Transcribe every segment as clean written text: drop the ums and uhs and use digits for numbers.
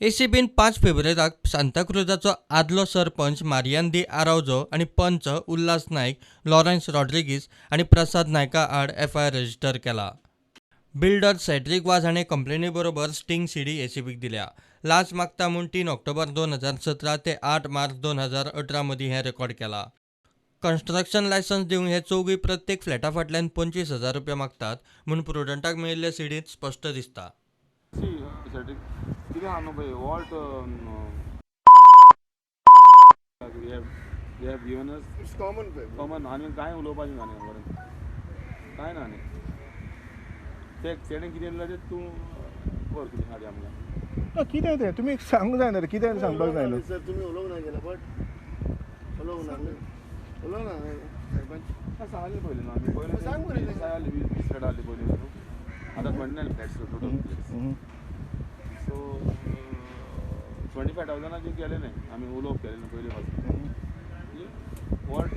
एसीबीन 5 फेब्रुवारीक सांताक्रुजाचो आदलो सरपंच मारियान दी आरावजो आनी पंच उल्हास नायक, लॉरेन्स रॉड्रिगीस आनी प्रसाद नायका आड एफआयआर रजिस्टर केला. बिल्डर सेड्रिक वाज हाणें कंप्लेनी बरोबर स्टिंग सीडी एसीबीक दिल्या. लांच मागता म्हूण 3 ऑक्टोबर 2017 ते 8 मार्च 2018 मदीं हें रेकॉर्ड केला. कन्स्ट्रक्शन लायसन्स दिवंक हे चौगूय प्रत्येक फ्लॅटा फाटल्यान 25,000 रुपया मागतात म्हूण प्रुडंटाक मेळिल्ले सीडींत स्पश्ट दिसता. कितें आहा न्हू पळय what they have given us. It's common. Common आनी कांय उलोवपाचें ना न्ही बरें कांय ना न्ही ते तेणें कितें दिलां तें तूं कर कितें हाडी आमकां. ना कितें तें तुमी सांगूंक जायना रे, कितें सांगपाक जायना. सर तुमी उलोवंक ना गेला बट उलोवंक ना उलोवंक ना सरपंच. सांगलें पयलीं न्हू आमी पयलीं सांग मरे तें. 20 फ्लॅट आहली पयलीं न्हू आतां 29 flats total flats. So 25,000 केलें न्ही आमी उलोवप केलें न्हू पयलीं पासून what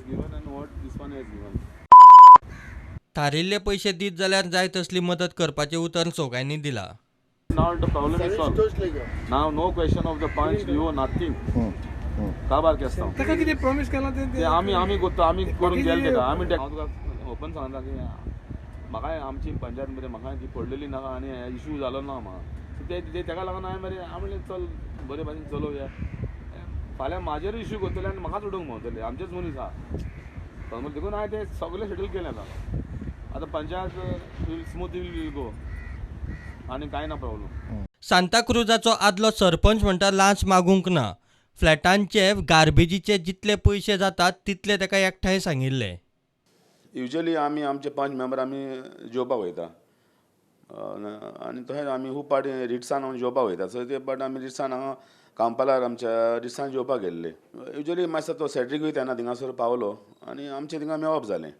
given and what this one has given. थारिल्ले पयशे दीत जाल्यार जाय तसली मदत करपाचें उतर चौगांनी दिलां. Now the problem is solved. Service like Now no question of the punch, you nothing. काबार केस्तांव ताका कितें प्रॉमीस केलां तें ते आमी आमी करता आमी करून गेले तेका आमी हांव तुका ओपन सांगता की म्हाकाय आमची पंचायत मरे म्हाकाय ती पडलेली नाका आनी इशू जालो ना म्हाका. सो ते तेका लागून हांवें मरे हांव म्हणलें चल बरे भाशेन चलोवया. फाल्यां म्हाजेर इशू करतले आनी म्हाकाच उडोवंक भोंवतले आमचेच मनीस आहा देखून हांवें तें सगळें सेटल केलें. आतां आतां panchayat will smooth will go आनी कांय ना प्रॉब्लम. सांताक्रुजाचो आदलो सरपंच म्हणटा लांच मागूंक ना. फ्लॅटांचे गार्बेजीचे जितले पयशे जातात तितले ताका एकठांय सांगिल्ले. युजली आमी आमचे 5 मेंबर आमी जेवपाक वयता आनी तशेंच आमी खूब पाटी रिट्सान हांव जेवपाक वयता. सो ते पाट आमी रिट्सान हांगा कांपालार आमच्या रिट्सान जेवपाक गेल्ले. युजली मातसो तो सॅड्रिकूय तेन्ना थिंगासर पावलो आनी आमचें थिंगा मेळप जालें.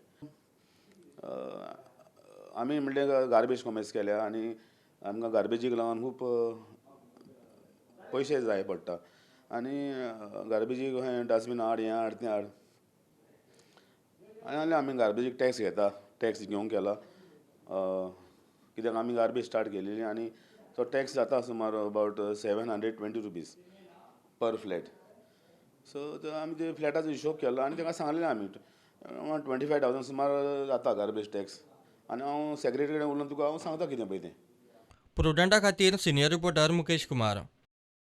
आमी म्हणलें गार्बेज कॉमेस केल्या आनी आमकां गार्बेजीक लागून खूब पयशे जाय पडटा आनी गार्बेजीक डस्टबीन हाड हें हाड तें हाड आनी आमी गार्बेजीक टॅक्स घेता, टॅक्स घेवंक केला कित्याक आमी गार्बेज स्टार्ट केलेली आनी तो टॅक्स जाता सुमार about 720 rupees per flat. So आमी ते फ्लॅटाचो हिशोब केलो आनी ताका सांगलें आमी 25,000 सुमार जाता गार्बेज टॅक्स आनी हांव सेक्रेटरी कडेन उलोवन तुका हांव सांगता कितें पळय तें. प्रुडंटा खातीर सिनियर रिपोर्टर मुकेश कुमार.